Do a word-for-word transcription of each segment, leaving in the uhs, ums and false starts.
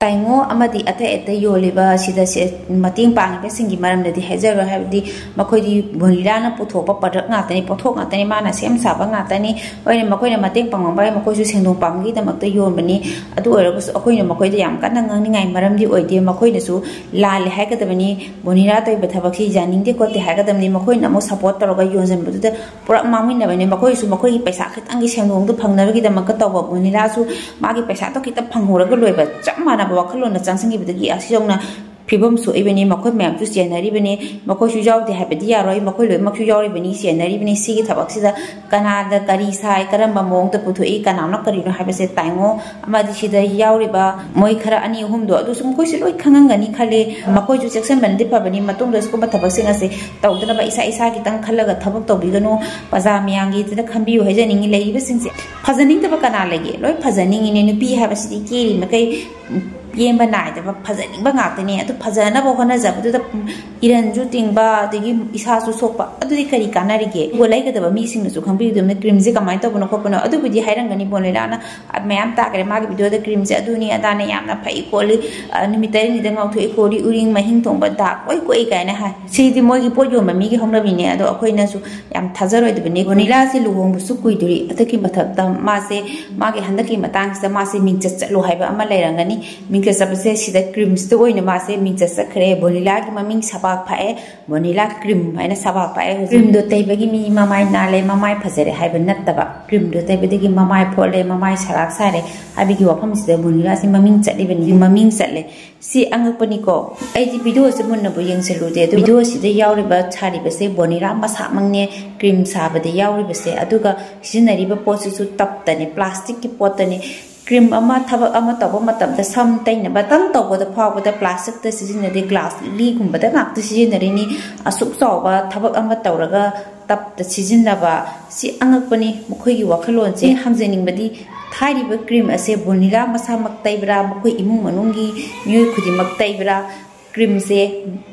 ꯇꯥꯏꯉꯣ ꯑꯃꯗꯤ ꯑꯇꯩ ꯑꯇꯩ ꯌꯣꯜꯂꯤꯕ ꯁꯤꯗ ꯁꯦ-, ꯃꯇꯦꯡ ꯄꯥꯡꯉꯤꯕꯁꯤꯡꯒꯤ ꯃꯔꯝꯗꯗꯤ ꯍꯥꯏꯖꯔꯣꯏ, ꯍꯥꯏꯕꯗꯤ ꯃꯈꯣꯏꯗꯤ ꯕꯣꯅꯤꯂꯥꯅ ꯄꯨꯊꯣꯛꯄ product ꯉꯥꯛꯇꯅꯤ, ꯄꯣꯠꯊꯣꯛ ꯉꯥꯛꯇꯅꯤ, ꯃꯥꯅ ꯁꯦꯝ ꯁꯥꯕ ꯉꯥꯛꯇꯅꯤ꯫ ꯍꯣꯏꯅꯦ, ꯃꯈꯣꯏꯅ ꯃꯇꯦꯡ ꯄꯥꯡꯉꯝꯕ ꯌꯥꯏ, ꯃꯈꯣꯏꯁꯨ ꯁꯦꯟꯗꯣꯡ ꯄꯥꯝꯕꯒꯤꯗꯃꯛꯇ ꯌꯣꯟꯕꯅꯤ꯫ ꯑꯗꯨ ꯑꯣꯏꯔꯒꯁꯨ ꯑꯩꯈꯣꯏꯅ ꯃꯈꯣꯏꯗ ꯌꯥꯝ ꯀꯟꯅ ꯉꯥꯡꯅꯤꯡꯉꯥꯏ ꯃꯔꯝꯗꯤ ꯑꯣꯏꯗꯦ꯫ ꯃꯈꯣꯏꯅꯁꯨ ꯂꯥꯜꯂꯦ ꯍꯥꯏꯒꯗꯕꯅꯤ, ꯕꯣꯅꯤꯂꯥ ꯇꯧꯔꯤꯕ ꯊꯕꯛꯁꯤ ꯌꯥꯅꯤꯡꯗꯦ ꯈꯣꯠꯇꯦ ꯍꯥꯏꯒꯗꯕꯅꯤ꯫ ꯃꯈꯣꯏꯅ ꯑꯃꯨꯛ support ꯇꯧꯔꯒ ꯌꯣꯟꯁꯤꯟꯕꯗꯨꯗ ꯄꯨꯔꯥ ꯃꯥꯡꯃꯤꯟꯅꯕꯅꯤ꯫ ꯃꯈꯣꯏꯁꯨ ꯃꯈꯣꯏꯒꯤ ꯄꯩꯁꯥ ꯈꯤꯇꯪꯒꯤ ꯁꯦꯟꯗꯣꯡꯗꯨ ꯐꯪꯅꯕꯒꯤꯗꯃꯛꯇ ꯇꯧꯕ, ꯕꯣꯅꯤꯂꯥꯁꯨ ꯃꯥꯒꯤ ꯄꯩꯁꯥꯗꯣ ꯈꯤꯇꯪ ꯐꯪꯍꯧꯔꯒ ꯂꯣꯏꯕ ꯆꯞ ꯃꯥꯟꯅꯕ ꯋꯥꯈꯜꯂꯣꯟꯗ ꯆꯪꯁꯤꯟꯈꯤꯕꯗꯒꯤ ꯑꯁꯤꯗꯧꯅ ꯐꯤꯕꯝ ꯁꯣꯛꯏꯕꯅꯤ꯫ ꯃꯈꯣꯏ ꯃꯌꯥꯝꯁꯨ ꯆꯦꯟꯅꯔꯤꯕꯅꯤ, ꯃꯈꯣꯏꯁꯨ ꯌꯥꯎꯗꯦ ꯍꯥꯏꯕꯗꯤ ꯌꯥꯔꯣꯏ, ꯃꯈꯣꯏ ꯂꯣꯏꯅꯃꯛꯁꯨ ꯌꯥꯎꯔꯤꯕꯅꯤ, ꯆꯦꯟꯅꯔꯤꯕꯅꯤ꯫ ꯁꯤꯒꯤ ꯊꯕꯛꯁꯤꯗ ꯀꯅꯥꯗ ꯀꯔꯤ ꯁꯥꯏ, ꯀꯔꯝꯕ ꯃꯑꯣꯡꯗ ꯄꯨꯊꯣꯛꯏ, ꯀꯅꯥꯅ ꯀꯔꯤꯅꯣ ꯍꯥꯏꯕꯁꯦ ꯇꯥꯏꯉꯣ ꯑꯃꯗꯤ ꯁꯤꯗ ꯌꯥꯎꯔꯤꯕ ꯃꯣꯏ ꯈꯔ ꯑꯅꯤ ꯑꯍꯨꯝꯗꯣ ꯑꯗꯨꯁꯨ ꯃꯈꯣꯏꯁꯨ ꯂꯣꯏ ꯈꯪꯉꯝꯒꯅꯤ ꯈꯜꯂꯤ꯫ ꯃꯈꯣꯏꯁꯨ ꯆꯦꯛꯁꯤꯟꯕꯅꯗꯤ ꯐꯕꯅꯤ, ꯃꯇꯨꯡꯗ ꯁꯤꯒꯨꯝꯕ ꯊꯕꯛꯁꯤꯡ ꯑꯁꯦ ꯇꯧꯗꯅꯕ ꯏꯁꯥ ꯏꯁꯥ ꯈꯤꯇꯪ ꯈꯜꯂꯒ ꯊꯕꯛ ꯇꯧꯕꯤꯒꯅꯨ꯫ ꯄ꯭ꯔꯖꯥ ꯃꯌꯥꯝꯒꯤꯗꯨꯗ ꯈꯟꯕꯤꯌꯨ ꯍꯥꯏꯖꯅꯤꯡꯉꯤ꯫ ꯂꯩꯔꯤꯕꯁꯤꯡꯁꯦ ꯐꯖꯅꯤꯡꯗꯕ ꯀꯅꯥ ꯂꯩꯒꯦ? ꯂꯣꯏ ꯐꯖꯅꯤꯡꯉꯤꯅꯦ꯫ ꯅꯨꯄꯤ ꯍꯥꯏꯕꯁꯤꯗꯤ ꯀꯦꯔꯤ ꯃꯈꯩ ꯄꯦꯟꯕ ꯅꯥꯏꯗꯕ ꯐꯖꯅꯤꯡꯕ ꯉꯥꯛꯇꯅꯦ꯫ ꯑꯗꯨ ꯐꯖꯅꯕ ꯍꯣꯠꯅꯖꯕꯗꯨꯗ ꯏꯔꯟꯁꯨ ꯇꯤꯡꯕ, ꯑꯗꯒꯤ ꯏꯁꯥꯁꯨ ꯁꯣꯛꯄ, ꯑꯗꯨꯗꯤ ꯀꯔꯤ ꯀꯥꯟꯅꯔꯤꯒꯦ? ꯑꯗꯨꯒ ꯂꯩꯒꯗꯕ ꯃꯤꯁꯤꯡꯅꯁꯨ ꯈꯪꯕꯤꯒꯗꯕꯅꯤ, ꯀ꯭ꯔꯤꯝꯁꯦ ꯀꯃꯥꯏꯅ ꯇꯧꯕꯅꯣ ꯈꯣꯠꯄꯅꯣ꯫ ꯑꯗꯨꯕꯨꯗꯤ ꯍꯥꯏꯔꯝꯒꯅꯤ, ꯕꯣꯅꯤꯂꯥꯅ ꯃꯌꯥꯝ ꯇꯥꯈ꯭ꯔꯦ ꯃꯥꯒꯤ ꯚꯤꯗꯤꯑꯣꯗ, ꯀ꯭ꯔꯤꯝꯁꯦ ꯑꯗꯨꯅꯤ ꯑꯗꯥꯅꯦ, ꯌꯥꯝꯅ ꯐꯩ ꯈꯣꯠꯂꯤ, ꯑ, ꯅꯨꯃꯤꯠ ꯇꯔꯦꯠꯅꯤꯗ ꯉꯧꯊꯣꯛꯏ ꯈꯣꯠꯂꯤ, ꯎꯔꯤꯡ ꯃꯍꯤꯡ ꯊꯣꯡꯕ ꯗꯥꯛ ꯂꯣꯏ ꯀꯣꯛꯏ ꯀꯥꯏꯅ ꯍꯥꯏ꯫ ꯁꯤꯗꯤ ꯃꯣꯏꯒꯤ ꯄꯣꯠ ꯌꯣꯟꯕ ꯃꯤꯒꯤ ꯍꯧꯅꯕꯤꯅꯦ꯫ ꯑꯗꯣ ꯑꯩꯈꯣꯏꯅꯁꯨ ꯌꯥꯝ ꯊꯥꯖꯔꯣꯏꯗꯕꯅꯤ꯫ ꯕꯣꯅꯤꯂꯥꯁꯦ ꯂꯨꯍꯣꯡꯕꯁꯨ ꯀꯨꯏꯗ꯭ꯔꯤ꯫ ꯑꯗꯨꯒꯤ ꯃꯊꯛꯇ ꯃꯥꯁꯦ ꯃꯥꯒꯤ ꯍꯟꯗꯛꯀꯤ ꯃꯇꯥꯡꯁꯤꯗ ꯃꯥꯁꯦ ꯃꯤꯡꯆꯠ ꯆꯠꯂꯨ ꯍꯥꯏꯕ ꯑꯃ ꯂꯩꯔꯝꯒꯅꯤ꯫ ꯃꯤꯡꯆꯠ ꯆꯠꯄꯁꯦ ꯁꯤꯗ ꯀ꯭ꯔꯤꯝꯁꯤꯗ ꯑꯣꯏꯅ ꯃꯥꯁꯦ ꯃꯤꯡꯆꯠ ꯆꯠꯈ꯭ꯔꯦ꯫ ꯕꯣꯅꯤꯂꯥꯒꯤ ꯃꯃꯤꯡ ꯁꯕꯥꯛ ꯐꯥꯛꯑꯦ, ꯕꯣꯅꯤꯂꯥ ꯀ꯭ꯔꯤꯝ ꯍꯥꯏꯅ ꯁꯕꯥꯛ ꯐꯥꯛꯑꯦ ꯍꯧꯖꯤꯛ꯫ ꯀ꯭ꯔꯤꯝꯗꯣ ꯇꯩꯕꯒꯤ ꯃꯤ ꯃꯃꯥꯏ ꯅꯥꯜꯂꯦ, ꯃꯃꯥꯏ ꯐꯖꯔꯦ ꯍꯥꯏꯕ ꯅꯠꯇꯕ, ꯀ꯭ꯔꯤꯝꯗꯣ ꯇꯩꯕꯗꯒꯤ ꯃꯃꯥꯏ ꯐꯣꯠꯂꯦ, ꯃꯃꯥꯏ ꯁꯔꯥꯛ ꯁꯥꯔꯦ ꯍꯥꯏꯕꯒꯤ ꯋꯥꯐꯝꯁꯤꯗ ꯕꯣꯅꯤꯂꯥꯁꯦ ꯃꯃꯤꯡ ꯆꯠꯂꯤꯕꯅꯤ, ꯃꯃꯤꯡ ꯆꯠꯂꯦ꯫ ꯁꯤ ꯑꯉꯛꯄꯅꯤꯀꯣ꯫ ꯑꯩꯗꯤ ꯚꯤꯗꯤꯑꯣꯁꯦ ꯃꯨꯟꯅꯕꯨ ꯌꯦꯡꯁꯤꯜꯂꯨꯗꯦ, ꯑꯗꯨ ꯚꯤꯗꯤꯑꯣꯁꯤꯗ ꯌꯥꯎꯔꯤꯕ ꯁꯥꯔꯤꯕꯁꯦ ꯕꯣꯅꯤꯂꯥ ꯃꯁꯥꯃꯛꯅꯦ, ꯀ꯭ꯔꯤꯝ ꯁꯥꯕꯗ ꯌꯥꯎꯔꯤꯕꯁꯦ꯫ ꯑꯗꯨꯒ ꯁꯤꯖꯤꯟꯅꯔꯤꯕ ꯄꯣꯠꯁꯤꯁꯨ ꯇꯞꯇꯅꯦ, ꯄ꯭ꯂꯥꯁꯇꯤꯛꯀꯤ ꯄꯣꯠꯇꯅꯦ꯫ ꯀ꯭ꯔꯤꯝ ꯑꯃ ꯊꯕꯛ ꯑꯃ ꯇꯧꯕ ꯃꯇꯝꯗ, ꯁꯝ ꯇꯩꯅꯕꯇꯪ ꯇꯧꯕꯗ ꯐꯥꯎꯕꯗ ꯄ꯭ꯂꯥꯁꯇꯤꯛꯇ ꯁꯤꯖꯤꯟꯅꯗꯦ, ꯒ꯭ꯂꯥꯁ ꯂꯤꯛꯂꯤꯒꯨꯝꯕꯗ ꯉꯥꯛꯇ ꯁꯤꯖꯤꯟꯅꯔꯤꯅꯤ꯫ ꯑꯁꯨꯛ ꯆꯥꯎꯕ ꯊꯕꯛ ꯑꯃ ꯇꯧꯔꯒ ꯇꯞꯇ ꯁꯤꯖꯤꯟꯅꯕ, ꯁꯤ ꯑꯉꯛꯄꯅꯤ꯫ ꯃꯈꯣꯏꯒꯤ ꯋꯥꯈꯜꯂꯣꯟꯁꯦ ꯍꯪꯖꯅꯤꯡꯕꯗꯤ, ꯊꯥꯏꯔꯤꯕ ꯀ꯭ꯔꯤꯝ ꯑꯁꯦ ꯕꯣꯅꯤꯂꯥ ꯃꯁꯥꯃꯛ ꯇꯩꯕ꯭ꯔꯥ, ꯃꯈꯣꯏ ꯏꯃꯨꯡ ꯃꯅꯨꯡꯒꯤ ꯃꯤꯑꯣꯏ ꯈꯨꯗꯤꯡꯃꯛ ꯇꯩꯕ꯭ꯔꯥ? ꯀ꯭ꯔꯤꯝꯁꯦ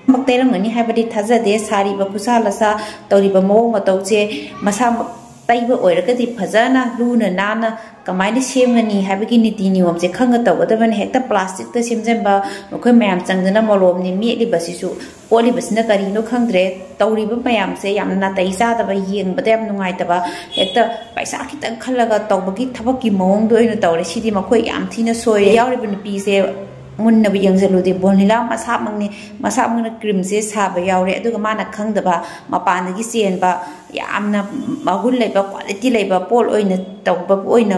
ꯃꯛ ꯇꯩꯔꯝꯒꯅꯤ ꯍꯥꯏꯕꯗꯤ ꯊꯥꯖꯗꯦ꯫ ꯁꯥꯔꯤꯕ ꯈꯨꯠꯁꯥ ꯂꯁꯥ, ꯇꯧꯔꯤꯕ ꯃꯑꯣꯡ ꯃꯇꯧꯁꯦ ꯃꯁꯥꯃꯛ ꯇꯩꯕ ꯑꯣꯏꯔꯒꯗꯤ ꯐꯖꯅ ꯂꯨꯅ ꯅꯥꯟꯅ ꯀꯃꯥꯏꯅ ꯁꯦꯝꯒꯅꯤ ꯍꯥꯏꯕꯒꯤ ꯅꯤꯇꯤ ꯅꯤꯌꯣꯝꯁꯦ ꯈꯪꯒ ꯇꯧꯒꯗꯕꯅꯤ꯫ ꯍꯦꯛꯇ ꯄ꯭ꯂꯥꯁꯇꯤꯛꯇ ꯁꯦꯝꯖꯟꯕ, ꯃꯈꯣꯏ ꯃꯌꯥꯝ ꯆꯪꯗꯅ ꯃꯣꯂꯣꯝꯅꯤ ꯃꯦꯠꯂꯤꯕꯁꯤꯁꯨ, ꯑꯣꯠꯂꯤꯕꯁꯤꯅ ꯀꯔꯤꯅꯣ ꯈꯪꯗ꯭ꯔꯦ꯫ ꯇꯧꯔꯤꯕ ꯃꯌꯥꯝꯁꯦ ꯌꯥꯝꯅ ꯅꯥꯇꯩ ꯆꯥꯗꯕ, ꯌꯦꯡꯕꯗ ꯌꯥꯝ ꯅꯨꯡꯉꯥꯏꯇꯕ, ꯍꯦꯛꯇ ꯄꯩꯁꯥ ꯈꯤꯇꯪ ꯈꯜꯂꯒ ꯇꯧꯕꯒꯤ ꯊꯕꯛꯀꯤ ꯃꯑꯣꯡꯗ ꯑꯣꯏꯅ ꯇꯧꯔꯦ꯫ ꯁꯤꯗꯤ ꯃꯈꯣꯏ ꯌꯥꯝ ꯊꯤꯅ ꯁꯣꯏꯔꯦ꯫ ꯌꯥꯎꯔꯤꯕ ꯅꯨꯄꯤꯁꯦ ꯃꯨꯟꯅꯕꯨ ꯌꯦꯡꯁꯤꯜꯂꯨꯗꯤ ꯕꯣꯅꯤꯂꯥ ꯃꯁꯥꯃꯛꯅꯤ, ꯃꯁꯥꯃꯛꯅ ꯀ꯭ꯔꯤꯝꯁꯦ ꯁꯥꯕ ꯌꯥꯎꯔꯦ꯫ ꯑꯗꯨꯒ ꯃꯥꯅ ꯈꯪꯗꯕ, ꯃꯄꯥꯟꯗꯒꯤ ꯆꯦꯟꯕ ꯌꯥꯝꯅ ꯃꯒꯨꯟ ꯂꯩꯕ, ꯀ꯭ꯋꯥꯂꯤꯇꯤ ꯂꯩꯕ ꯄꯣꯠ ꯑꯣꯏꯅ ꯇꯧꯕꯕꯨ ꯑꯣꯏꯅ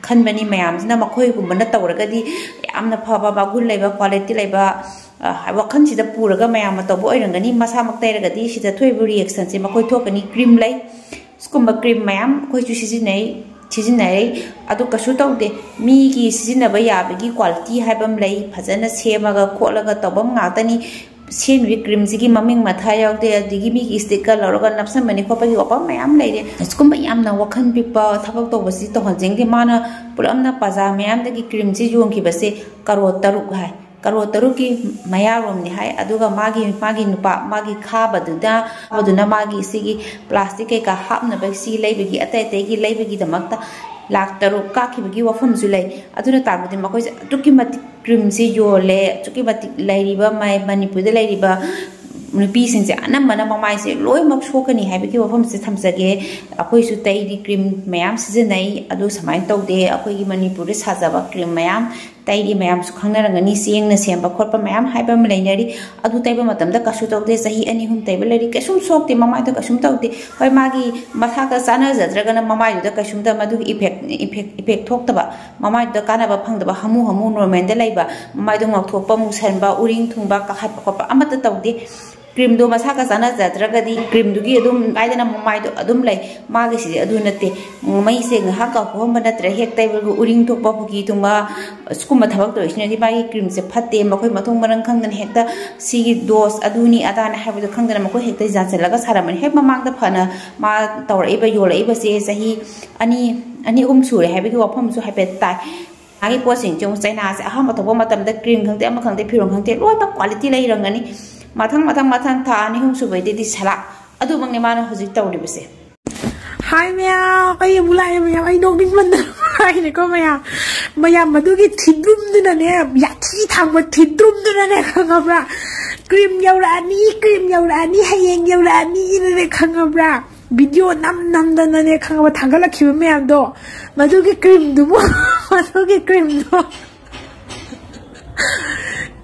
ꯈꯟꯕꯅꯤ꯫ ꯃꯌꯥꯝꯁꯤꯅ ꯃꯈꯣꯏꯒꯨꯝꯕꯅ ꯇꯧꯔꯒꯗꯤ ꯌꯥꯝꯅ ꯐꯕ, ꯃꯒꯨꯟ ꯂꯩꯕ, ꯀ꯭ꯋꯥꯂꯤꯇꯤ ꯂꯩꯕ, ꯑ, ꯋꯥꯈꯜꯁꯤꯗ ꯄꯨꯔꯒ ꯃꯌꯥꯝꯅ ꯇꯧꯕ ꯑꯣꯏꯔꯝꯒꯅꯤ꯫ ꯃꯁꯥꯃꯛ ꯇꯩꯔꯒꯗꯤ ꯁꯤꯗ ꯊꯣꯛꯏꯕ ꯔꯤꯌꯦꯛꯁꯟꯁꯦ ꯃꯈꯣꯏ ꯊꯣꯛꯀꯅꯤ꯫ ꯀ꯭ꯔꯤꯝ ꯂꯩ, ꯁꯤꯒꯨꯝꯕ ꯀ꯭ꯔꯤꯝ ꯃꯌꯥꯝ ꯑꯩꯈꯣꯏꯁꯨ ꯁꯤꯖꯤꯟꯅꯩ, ꯁꯤꯖꯤꯟꯅꯔꯦ꯫ ꯑꯗꯨ ꯀꯩꯁꯨ ꯇꯧꯗꯦ꯫ ꯃꯤꯒꯤ ꯁꯤꯖꯤꯟꯅꯕ ꯌꯥꯕꯒꯤ ꯀ꯭ꯋꯥꯂꯤꯇꯤ ꯍꯥꯏꯕ ꯑꯃ ꯂꯩ, ꯐꯖꯅ ꯁꯦꯝꯃꯒ ꯈꯣꯠꯂꯒ ꯇꯧꯕ ꯉꯥꯛꯇꯅꯤ꯫ ꯁꯦꯝꯃꯤꯕ ꯀ꯭ꯔꯤꯝꯁꯤꯒꯤ ꯃꯃꯤꯡ ꯃꯊꯥ ꯌꯥꯎꯗꯦ, ꯑꯗꯒꯤ ꯃꯤꯒꯤ ꯁ꯭ꯇꯤꯛꯀ ꯂꯧꯔꯒ ꯅꯞꯁꯟꯕꯅꯤ ꯈꯣꯠꯄꯒꯤ ꯋꯥꯐꯝ ꯃꯌꯥꯝ ꯂꯩꯔꯦ꯫ ꯁꯤꯒꯨꯝꯕ ꯌꯥꯝꯅ ꯋꯥꯈꯜ ꯄꯤꯛꯄ ꯊꯕꯛ ꯇꯧꯕꯁꯤ ꯇꯧꯍꯟꯖꯅꯤꯡꯗꯦ꯫ ꯃꯥꯅ ꯄꯨꯂꯞꯅ ꯕꯖꯥꯔ ꯃꯌꯥꯝꯗꯒꯤ ꯀ꯭ꯔꯤꯝꯁꯤ ꯌꯣꯟꯈꯤꯕꯁꯦ ꯀꯔꯣꯔ ꯇꯔꯨꯛ ꯍꯥꯏ, ꯀꯔꯣꯔ ꯇꯔꯨꯛꯀꯤ ꯃꯌꯥꯔꯣꯝꯅꯤ ꯍꯥꯏ꯫ ꯑꯗꯨꯒ ꯃꯥꯒꯤ, ꯃꯥꯒꯤ ꯅꯨꯄꯥ, ꯃꯥꯒꯤ ꯈꯥꯕꯗꯨꯅ, ꯈꯥꯕꯗꯨꯅ ꯃꯥꯒꯤ ꯁꯤꯒꯤ ꯄ꯭ꯂꯥꯁꯇꯤꯛ ꯀꯩꯀꯥ ꯍꯥꯞꯅꯕ ꯁꯤ ꯂꯩꯕꯒꯤ, ꯑꯇꯩ ꯑꯇꯩꯒꯤ ꯂꯩꯕꯒꯤꯗꯃꯛꯇ ꯂꯥꯛ ꯇꯔꯨꯛ ꯀꯥꯈꯤꯕꯒꯤ ꯋꯥꯐꯝꯁꯨ ꯂꯩ꯫ ꯑꯗꯨꯅ ꯇꯥꯛꯄꯗꯤ ꯃꯈꯣꯏꯁꯦ ꯑꯗꯨꯛꯀꯤ ꯃꯇꯤꯛ ꯀ꯭ꯔꯤꯝꯁꯦ ꯌꯣꯜꯂꯦ, ꯑꯗꯨꯛꯀꯤ ꯃꯇꯤꯛ ꯂꯩꯔꯤꯕ ꯃ-, ꯃꯅꯤꯄꯨꯔꯗ ꯂꯩꯔꯤꯕ ꯅꯨꯄꯤꯁꯤꯡꯁꯦ ꯑꯅꯝꯕꯅ ꯃꯃꯥꯏꯁꯦ ꯂꯣꯏꯅꯃꯛ ꯁꯣꯛꯀꯅꯤ ꯍꯥꯏꯕꯒꯤ ꯋꯥꯐꯝꯁꯦ ꯊꯝꯖꯒꯦ꯫ ꯑꯩꯈꯣꯏꯁꯨ ꯇꯩꯔꯤ, ꯀ꯭ꯔꯤꯝ ꯃꯌꯥꯝ ꯁꯤꯖꯤꯟꯅꯩ, ꯑꯗꯨ ꯁꯨꯃꯥꯏꯅ ꯇꯧꯗꯦ꯫ ꯑꯩꯈꯣꯏꯒꯤ ꯃꯅꯤꯄꯨꯔꯗ ꯁꯥꯖꯕ ꯀ꯭ꯔꯤꯝ ꯃꯌꯥꯝ ꯇꯩꯔꯤ, ꯃꯌꯥꯝꯁꯨ ꯈꯪꯅꯔꯝꯒꯅꯤ꯫ ꯆꯦꯡꯅ ꯁꯦꯝꯕ ꯈꯣꯠꯄ ꯃꯌꯥꯝ ꯍꯥꯏꯕ ꯑꯃ ꯂꯩꯅꯔꯤ꯫ ꯑꯗꯨ ꯇꯩꯕ ꯃꯇꯝꯗ ꯀꯩꯁꯨ ꯇꯧꯗꯦ꯫ ꯆꯍꯤ ꯑꯅꯤ ꯑꯍꯨꯝ ꯇꯩꯕ ꯂꯩꯔꯤ, ꯀꯩꯁꯨꯝ ꯁꯣꯛꯇꯦ, ꯃꯃꯥꯏꯗꯣ ꯀꯩꯁꯨꯝ ꯇꯧꯗꯦ꯫ ꯍꯣꯏ, ꯃꯥꯒꯤ ꯃꯁꯥꯒ ꯆꯥꯟꯅꯖꯗ꯭ꯔꯒꯅ ꯃꯃꯥꯏꯗꯨꯗ ꯀꯩꯁꯨꯝꯇ ꯃꯗꯨꯒꯤ ꯏꯐꯦꯛ, ꯏꯐꯦꯛ, ꯏꯐꯦꯛ ꯊꯣꯛꯇꯕ, ꯃꯃꯥꯏꯗꯨꯗ ꯀꯥꯟꯅꯕ ꯐꯪꯗꯕ, ꯍꯃꯨ ꯍꯃꯨ ꯅꯣꯔꯃꯦꯜꯗ ꯂꯩꯕ, ꯃꯃꯥꯏꯗꯣ ꯉꯧꯊꯣꯛꯄ, ꯃꯨꯁꯟꯕ, ꯎꯔꯤꯡ ꯊꯨꯡꯕ, ꯀꯥꯈꯠꯄ ꯈꯣꯠꯄ ꯑꯃꯠꯇ ꯇꯧꯗꯦ꯫ ꯀ꯭ꯔꯤꯝꯗꯣ ꯃꯁꯥꯒ ꯆꯥꯟꯅꯖꯗ꯭ꯔꯒꯗꯤ ꯀ꯭ꯔꯤꯝꯗꯨꯒꯤ ꯑꯗꯨꯝ ꯀꯥꯏꯗꯅ ꯃꯃꯥꯏꯗꯣ ꯑꯗꯨꯝ ꯂꯩ꯫ ꯃꯥꯒꯤꯁꯤꯗꯤ ꯑꯗꯨ ꯅꯠꯇꯦ꯫ ꯃꯩꯁꯦ ꯉꯥꯏꯍꯥꯛ ꯀꯥꯎꯊꯣꯛꯑꯝꯕ ꯅꯠꯇ꯭ꯔꯦ, ꯍꯦꯛ ꯇꯩꯕꯒ ꯎꯔꯤꯡ ꯊꯣꯛꯄ, ꯐꯨꯒꯤ ꯊꯨꯡꯕ, ꯁꯤꯒꯨꯝꯕ ꯊꯕꯛ ꯇꯧꯔꯤꯁꯤꯅꯗꯤ ꯃꯥꯒꯤ ꯀ꯭ꯔꯤꯝꯁꯦ ꯐꯠꯇꯦ꯫ ꯃꯈꯣꯏ ꯃꯊꯣꯡ ꯃꯔꯝ ꯈꯪꯗꯅ ꯍꯦꯛꯇ ꯁꯤꯒꯤ ꯗꯣꯁ ꯑꯗꯨꯅꯤ ꯑꯗꯥꯅꯤ ꯍꯥꯏꯕꯗꯣ ꯈꯪꯗꯅ ꯃꯈꯣꯏ ꯍꯦꯛꯇ ꯌꯥꯟꯁꯤꯜꯂꯒ ꯁꯥꯔꯝꯕꯅꯤ꯫ ꯍꯦꯛ ꯃꯃꯥꯡꯗ ꯐꯅ ꯃꯥ ꯇꯧꯔꯛꯏꯕ, ꯌꯣꯜꯂꯛꯏꯕꯁꯦ ꯆꯍꯤ ꯑꯅꯤ, ꯑꯅꯤ ꯑꯍꯨꯝ ꯁꯨꯔꯦ ꯍꯥꯏꯕꯒꯤ ꯋꯥꯐꯝꯁꯨ ꯍꯥꯏꯐꯦꯠ ꯇꯥꯏ꯫ ꯃꯥꯒꯤ ꯄꯣꯠꯁꯤꯡꯁꯦ ꯑꯃꯨꯛ ꯆꯩꯅꯥꯁꯦ ꯑꯍꯥꯟꯕ ꯊꯣꯛꯄ ꯃꯇꯝꯗ ꯀ꯭ꯔꯤꯝ ꯈꯪꯗꯦ, ꯑꯃ ꯈꯪꯗꯦ, ꯐꯤꯔꯣꯜ ꯈꯪꯗꯦ, ꯂꯣꯏꯅꯃꯛ ꯀ꯭ꯋꯥꯂꯤꯇꯤ ꯂꯩꯔꯝꯒꯅꯤ꯫ ꯃꯊꯪ, ꯃꯊꯪ, ꯃꯊꯪ ꯊꯥ ꯑꯅꯤ ꯑꯍꯨꯝ ꯁꯨꯕꯩꯗꯗꯤ ꯁꯂꯥꯛ꯫ ꯑꯗꯨꯃꯛꯅꯤ ꯃꯥꯅ ꯍꯧꯖꯤꯛ ꯇꯧꯔꯤꯕꯁꯦ꯫ ꯍꯥꯏ ꯃꯌꯥꯝ, ꯑꯩ ꯑꯃꯨꯛ ꯂꯥꯛꯑꯦ ꯃꯌꯥꯝ, ꯑꯩ ꯅꯣꯛꯅꯤꯡꯃꯟꯗꯅ ꯍꯥꯏꯅꯦꯀꯣ ꯃꯌꯥꯝ꯫ ꯃꯌꯥꯝ, ꯃꯗꯨꯒꯤ ꯊꯤꯗ꯭ꯔꯨꯝꯗꯨꯅꯅꯦ, ꯌꯥꯊꯤ ꯊꯥꯡꯕ ꯊꯤꯗ꯭ꯔꯨꯝꯗꯨꯅꯅꯦ, ꯈꯪꯉꯕ꯭ꯔꯥ? ꯀ꯭ꯔꯤꯝ ꯌꯧꯔꯛꯑꯅꯤ, ꯀ꯭ꯔꯤꯝ ꯌꯧꯔꯛꯑꯅꯤ, ꯍꯌꯦꯡ ꯌꯧꯔꯛꯑꯅꯤꯅꯅꯦ, ꯈꯪꯉꯕ꯭ꯔꯥ? ꯚꯤꯗꯤꯑꯣ ꯅꯝ ꯅꯝꯗꯅꯅꯦ, ꯈꯪꯉꯕ, ꯊꯥꯒꯠꯂꯛꯈꯤꯕ ꯃꯌꯥꯝꯗꯣ, ꯃꯗꯨꯒꯤ ꯀ꯭ꯔꯤꯝꯗꯨꯕꯨ ꯃꯗꯨꯒꯤ ꯀ꯭ꯔꯤꯝꯗꯣ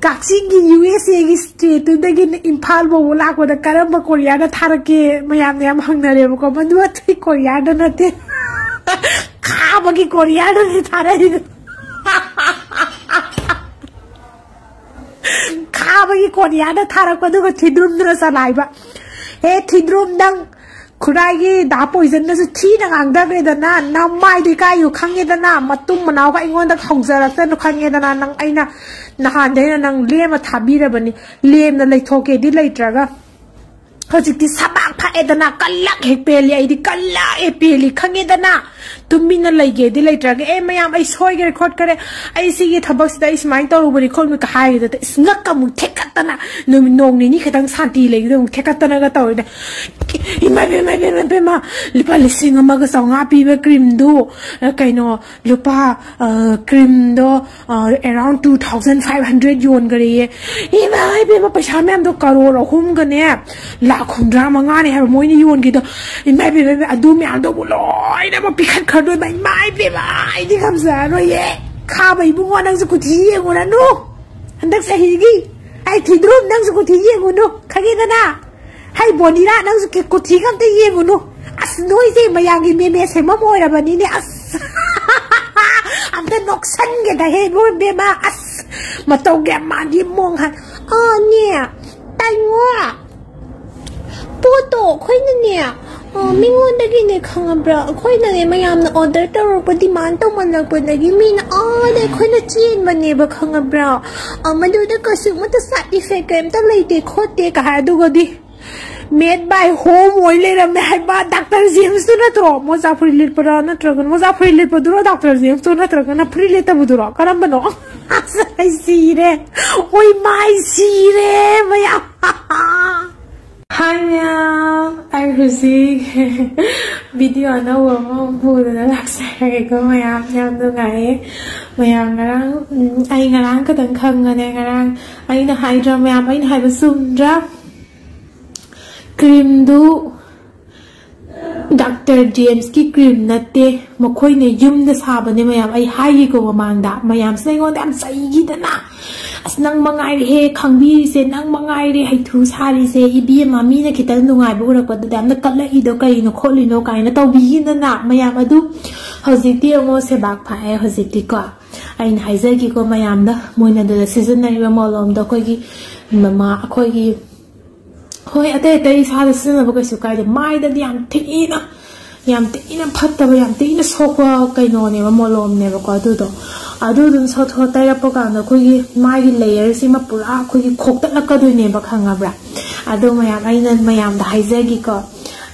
ꯀꯛꯆꯤꯡꯒꯤ ꯌꯨ ꯑꯦꯁ ꯑꯦꯒꯤ ꯁ꯭ꯇꯦꯠꯇꯨꯗꯒꯤꯅ ꯏꯝꯐꯥꯜ ꯐꯥꯎꯕ ꯂꯥꯛꯄꯗ ꯀꯔꯝꯕ ꯀꯣꯔꯤꯌꯔꯗ ꯊꯥꯔꯛꯀꯦ ꯃꯌꯥꯝꯅ ꯌꯥꯝ ꯍꯪꯅꯔꯦꯕꯀꯣ꯫ ꯃꯗꯨ ꯑꯇꯩ ꯀꯣꯔꯤꯌꯔꯗ ꯅꯠꯇꯦ, ꯈꯥꯕꯒꯤ ꯀꯣꯔꯤꯌꯔꯗꯅꯤ ꯊꯥꯔꯛꯏꯗꯣ꯫ ꯈꯥꯕꯒꯤ ꯀꯣꯔꯤꯌꯔꯗ ꯊꯥꯔꯛꯄ, ꯑꯗꯨꯒ ꯊꯤꯗ꯭ꯔꯨꯝꯗꯨꯅ ꯆꯂꯥꯏꯕ꯫ ꯑꯦ ꯊꯤꯗ꯭ꯔꯨꯝ, ꯅꯪ ꯈꯨꯔꯥꯏꯒꯤ ꯗꯥ ꯄꯣꯏꯖꯟꯅꯁꯨ ꯊꯤꯅ ꯉꯥꯡꯗꯈ꯭ꯔꯦꯗꯅ, ꯅꯃꯥꯏꯗꯣ ꯏꯀꯥꯏꯌꯨ ꯈꯪꯉꯦꯗꯅ, ꯃꯇꯨꯡ ꯃꯅꯥꯎꯒ ꯑꯩꯉꯣꯟꯗ ꯍꯧꯖꯔꯛꯇꯅꯨ ꯈꯪꯉꯦꯗꯅ꯫ ꯅꯪ, ꯑꯩꯅ ꯅꯍꯥꯟꯗꯩꯅ ꯅꯪ ꯂꯦꯝꯃ ꯊꯥꯕꯤꯔꯕꯅꯤ, ꯂꯦꯝꯅ ꯂꯩꯊꯣꯛꯀꯦꯗꯤ ꯂꯩꯇ꯭ꯔꯒ꯫ ꯍꯧꯖꯤꯛꯇꯤ ꯁꯕꯥꯛ ꯐꯛꯑꯦꯗꯅ, ꯀꯜꯂꯛ ꯍꯦꯛ ꯄꯦꯜꯂꯤ, ꯑꯩꯗꯤ ꯀꯜꯂꯛ ꯍꯦꯛ ꯄꯦꯜꯂꯤ ꯈꯪꯉꯦꯗꯅ꯫ ꯇꯨꯃꯤꯟꯅ ꯂꯩꯒꯦꯗꯤ ꯂꯩꯇ꯭ꯔꯒ, "ꯑꯦ ꯃꯌꯥꯝ, ꯑꯩ ꯁꯣꯏꯈ꯭ꯔꯦ ꯈꯣꯠꯈ꯭ꯔꯦ, ꯑꯩ ꯁꯤꯒꯤ ꯊꯕꯛꯁꯤꯗ ꯑꯩ ꯁꯨꯃꯥꯏꯅ ꯇꯧꯔꯨꯕꯅꯤ ꯈꯣꯠꯂꯨꯕꯅꯤ" ꯍꯥꯏꯔꯤꯗꯨꯗ, ꯏꯁ, ꯉꯛꯀ ꯑꯃꯨꯛ ꯊꯦꯛꯀꯠꯇꯅ, ꯅꯨꯃꯤꯠ ꯅꯣꯡ ꯅꯤꯅꯤ ꯈꯤꯇꯪ ꯁꯥꯟꯇꯤ ꯂꯩꯒꯗ ꯑꯃꯨꯛ ꯊꯦꯛꯀꯠꯇꯅꯒ ꯇꯧꯔꯤꯗ꯫ ꯏꯃꯥ ꯏꯕꯦꯝꯃ, ꯏꯕꯦꯝꯃ, ꯏꯕꯦꯝꯃ, ꯂꯨꯄꯥ ꯂꯤꯁꯤꯡ ꯑꯃꯒ ꯆꯥꯝꯃꯉꯥ ꯄꯤꯕ ꯀ꯭ꯔꯤꯝꯗꯨ, ꯑ, ꯀꯩꯅꯣ, ꯂꯨꯄꯥ, ꯑ, ꯀ꯭ꯔꯤꯝꯗꯣ, ꯑ, around two thousand five hundred ꯌꯣꯟꯈꯔꯦꯌꯦ꯫ ꯏꯃꯥ ꯏꯕꯦꯝꯃ, ꯄꯩꯁꯥ ꯃꯌꯥꯝꯗꯣ ꯀꯔꯣꯔ ꯑꯍꯨꯝꯒꯅꯦ ꯂꯥꯛ ꯍꯨꯝꯗ꯭ꯔꯥ ꯃꯉꯥꯅꯦ ꯍꯥꯏꯕ ꯃꯣꯏꯅ ꯌꯣꯟꯈꯤꯗꯣ꯫ ꯏꯃꯥ ꯏꯕꯦꯝꯃ, ꯑꯗꯨ ꯃꯌꯥꯝꯗꯨꯕꯨ ꯂꯣꯏꯅꯃꯛ ꯄꯤꯈꯠꯈ꯭ꯔꯗꯣꯏꯕ꯫ ꯏꯃꯥ ꯏꯕꯦꯝꯃ, ꯑꯩꯗꯤ ꯉꯝꯖꯔꯔꯣꯏꯌꯦ꯫ ꯈꯥꯕ ꯏꯕꯨꯡꯉꯣ, ꯅꯪꯁꯨ ꯀꯨꯊꯤ ꯌꯦꯡꯉꯨꯔꯅꯨ ꯍꯟꯗꯛ ꯆꯍꯤꯒꯤ꯫ ꯑꯩ ꯊꯤꯗ꯭ꯔꯨꯝ, ꯅꯪꯁꯨ ꯀꯨꯊꯤ ꯌꯦꯡꯉꯨꯅꯨ, ꯈꯪꯉꯦꯗꯅ? ꯍꯩ ꯕꯣꯅꯤꯔꯥ, ꯅꯪꯁꯨ ꯀꯤ-, ꯀꯨꯊꯤꯒ ꯑꯝꯇ ꯌꯦꯡꯉꯨꯅꯨ꯫ ꯑꯁ, ꯅꯣꯏꯁꯦ ꯃꯌꯥꯝꯒꯤ ꯃꯦꯃꯦ ꯁꯦꯝꯐꯝ ꯑꯣꯏꯔꯕꯅꯤꯅꯦ꯫ ꯑꯁ, ꯑꯝꯇ ꯅꯣꯛꯁꯟꯒꯦꯗ ꯍꯦ, ꯅꯣꯏ ꯕꯦꯝꯃ꯫ ꯑꯁ, ꯃꯇꯧꯒ ꯌꯥꯝ ꯃꯥꯟꯗꯦ, ꯃꯣꯡ ꯍꯥꯏ꯫ ꯑꯥ, ꯅꯦ, ꯇꯥꯏꯉꯣ꯫ ꯄꯣꯠꯇꯣ ꯑꯩꯈꯣꯏꯅꯅꯦ, ꯑ, ꯃꯤꯉꯣꯟꯗꯒꯤꯅꯦ, ꯈꯪꯉꯕ꯭ꯔꯥ? ꯑꯩꯈꯣꯏꯅꯅꯦ, ꯃꯌꯥꯝꯅ order ꯇꯧꯔꯛꯄ, demand ꯇꯧꯃꯜꯂꯛꯄꯗꯒꯤ ꯃꯤꯅ ꯑꯥꯗ ꯑꯩꯈꯣꯏꯅ ꯆꯦꯟꯕꯅꯦꯕ, ꯈꯪꯉꯕ꯭ꯔꯥ? ꯑ, ꯃꯗꯨꯗ ꯀꯩꯁꯨꯃꯇ side effect ꯀꯩꯝꯇ ꯂꯩꯇꯦ ꯈꯣꯠꯇꯦ ꯀ ꯍꯥꯏ꯫ ꯑꯗꯨꯒꯗꯤ made by home ꯑꯣꯏ ꯂꯩꯔꯝꯃꯦ ꯍꯥꯏꯕ꯫ ꯗꯥꯛꯇꯔ ꯖꯦꯝꯁꯇꯨ ꯅꯠꯇ꯭ꯔꯣ? ꯃꯣꯖꯥ ꯐꯨꯔꯤꯠ ꯂꯤꯠꯄꯔꯥ ꯅꯠꯇ꯭ꯔꯒꯅ, ꯃꯣꯖꯥ ꯐꯨꯔꯤꯠ ꯂꯤꯠꯄꯗꯨꯔꯣ ꯗꯥꯛꯇꯔ ꯖꯦꯝꯁꯇꯨ, ꯅꯠꯇ꯭ꯔꯒꯅ ꯐꯨꯔꯤꯠ ꯂꯤꯠꯇꯕꯗꯨꯔꯣ? ꯀꯔꯝꯕꯅꯣ? ꯑꯁ, ꯑꯩ ꯁꯤꯔꯦ꯫ ꯑꯣꯏ ꯃꯥꯏ, ꯁꯤꯔꯦ ꯃꯌꯥꯝ꯫ ꯍꯥꯏ ꯃꯌꯥꯝ, ꯑꯩ ꯍꯧꯖꯤꯛ ꯚꯤꯗꯤꯑꯣ ꯑꯅꯧꯕ ꯑꯃ ꯄꯨꯗꯅ ꯂꯥꯛꯆꯔꯒꯦꯀꯣ ꯃꯌꯥꯝ꯫ ꯌꯥꯝ ꯅꯨꯡꯉꯥꯏꯌꯦ ꯃꯌꯥꯝ꯫ ꯉꯔꯥꯡ, ꯎꯝ, ꯑꯩ ꯉꯔꯥꯡ ꯈꯛꯇꯪ ꯈꯪꯉꯅꯦ꯫ ꯉꯔꯥꯡ ꯑꯩꯅ ꯍꯥꯏꯗ꯭ꯔꯥ ꯃꯌꯥꯝ, ꯑꯩꯅ ꯍꯥꯏꯕ ꯆꯨꯝꯗ꯭ꯔꯥ? ꯀ꯭ꯔꯤꯝꯗꯨ ꯗꯥꯛꯇꯔ ꯖꯦꯝꯁꯀꯤ ꯀ꯭ꯔꯤꯝ ꯅꯠꯇꯦ, ꯃꯈꯣꯏꯅ ꯌꯨꯝꯗ ꯁꯥꯕꯅꯦ ꯃꯌꯥꯝ꯫ ꯑꯩ ꯍꯥꯏꯈꯤꯀꯣ ꯃꯃꯥꯡꯗ, ꯃꯌꯥꯝꯁꯤꯅ ꯑꯩꯉꯣꯟꯗ ꯌꯥꯝ ꯆꯩꯈꯤꯗꯅ, "ꯑꯁ, ꯅꯪ ꯃꯉꯥꯏꯔꯦꯍꯦ ꯈꯪꯕꯤꯔꯤꯁꯦ, ꯅꯪ ꯃꯉꯥꯏꯔꯦ ꯍꯩꯊꯨ ꯁꯥꯔꯤꯁꯦ, ꯏꯕꯦꯝꯃ, ꯃꯤꯅ ꯈꯤꯇꯪ ꯅꯨꯡꯉꯥꯏꯕ ꯎꯔꯛꯄꯗꯨꯗ ꯌꯥꯝꯅ ꯀꯜꯂꯛꯏꯗꯣ ꯀꯩꯅꯣ ꯈꯣꯠꯂꯤꯅꯣ" ꯀꯥꯏꯅ ꯇꯧꯕꯤꯈꯤꯗꯅ ꯃꯌꯥꯝ꯫ ꯑꯗꯨ ꯍꯧꯖꯤꯛꯇꯤ ꯌꯦꯡꯉꯣ, ꯁꯦꯕꯥꯛ ꯐꯥꯛꯑꯦ ꯍꯧꯖꯤꯛꯇꯤꯀꯣ꯫ ꯑꯩꯅ ꯍꯥꯏꯖꯒꯦꯀꯣ ꯃꯌꯥꯝꯗ, ꯃꯣꯏꯅ ꯑꯗꯨꯗ ꯁꯤꯖꯤꯟꯅꯔꯤꯕ ꯃꯣꯂꯣꯝꯗꯣ ꯑꯩꯈꯣꯏꯒꯤ ꯃꯃꯥ, ꯑꯩꯈꯣꯏꯒꯤ ꯍꯣꯏ, ꯑꯇꯩ ꯑꯇꯩ ꯏꯁꯥꯗ ꯁꯤꯖꯤꯟꯅꯕ ꯀꯩꯁꯨ ꯀꯥꯏꯗꯦ꯫ ꯃꯥꯏꯗꯗꯤ ꯌꯥꯝ ꯊꯤꯅ, ꯌꯥꯝ ꯊꯤꯅ ꯐꯠꯇꯕ, ꯌꯥꯝ ꯊꯤꯅ ꯁꯣꯛꯄ ꯀꯩꯅꯣꯅꯦꯕ, ꯃꯣꯂꯣꯝꯅꯦꯕꯀꯣ ꯑꯗꯨꯗꯣ꯫ ꯑꯗꯨꯗꯨꯅ ꯁꯣꯠ ꯁꯣꯠ ꯇꯩꯔꯛꯄ ꯀꯥꯟꯗ ꯑꯩꯈꯣꯏꯒꯤ ꯃꯥꯒꯤ ꯂꯦꯌꯔꯁꯤꯃ ꯄꯨꯔꯥ ꯑꯩꯈꯣꯏꯒꯤ ꯈꯣꯛꯇꯠꯂꯛꯀꯗꯣꯏꯅꯦꯕ, ꯈꯪꯉꯕ꯭ꯔꯥ? ꯑꯗꯣ ꯃꯌꯥꯝ, ꯑꯩꯅ ꯃꯌꯥꯝꯗ ꯍꯥꯏꯖꯒꯦꯀꯣ꯫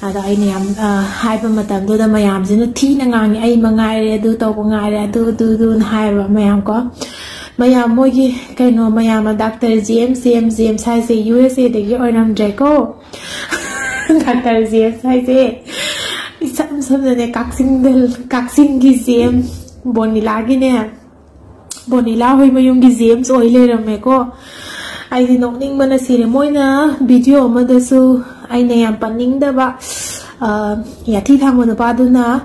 ꯑꯗꯣ ꯑꯩꯅ ꯌꯥꯝ, ꯑ, ꯍꯥꯏꯕ ꯃꯇꯝꯗꯨꯗ ꯃꯌꯥꯝꯁꯤꯅ ꯊꯤꯅ ꯉꯥꯡꯉꯤ, "ꯑꯩ ꯃꯉꯥꯏꯔꯦ, ꯑꯗꯨ ꯇꯧꯕ ꯉꯥꯏꯔꯦ, ꯑꯗꯨ, ꯑꯗꯨ, ꯑꯗꯨꯅ" ꯍꯥꯏꯌꯦꯕ ꯃꯌꯥꯝ ꯀꯣ꯫ ꯃꯌꯥꯝ ꯃꯣꯏꯒꯤ ꯀꯩꯅꯣ, ꯃꯌꯥꯝꯅ ꯗꯥꯛꯇꯔ ꯖꯦꯝꯁ, ꯖꯦꯝꯁ, ꯖꯦꯝꯁ ꯍꯥꯏꯁꯦ ꯌꯨ ꯑꯦꯁ ꯑꯦꯗꯒꯤ ꯑꯣꯏꯔꯝꯗ꯭ꯔꯦꯀꯣ꯫ ꯗꯥꯛꯇꯔ ꯖꯦꯝꯁ ꯍꯥꯏꯁꯦ ꯏꯁꯝ ꯁꯝꯅꯅꯦ, ꯀꯛꯆꯤꯡꯗ, ꯀꯛꯆꯤꯡꯒꯤ ꯖꯦꯝꯁ, ꯕꯣꯅꯤꯂꯥꯒꯤꯅꯦ, ꯕꯣꯅꯤꯂꯥ ꯍꯣꯏ ꯃꯌꯨꯝꯒꯤ ꯖꯦꯝꯁ ꯑꯣꯏ ꯂꯩꯔꯝꯃꯦꯀꯣ꯫ ꯑꯩꯗꯤ ꯅꯣꯛꯅꯤꯡꯕꯅ ꯁꯤꯔꯦ꯫ ꯃꯣꯏꯅ ꯚꯤꯗꯤꯑꯣ ꯑꯃꯗꯁꯨ, ꯑꯩꯅ ꯌꯥꯝ ꯄꯟꯅꯤꯡꯗꯕ, ꯑ, ꯌꯥꯊꯤ ꯊꯥꯡꯕ ꯅꯨꯄꯥꯗꯨꯅ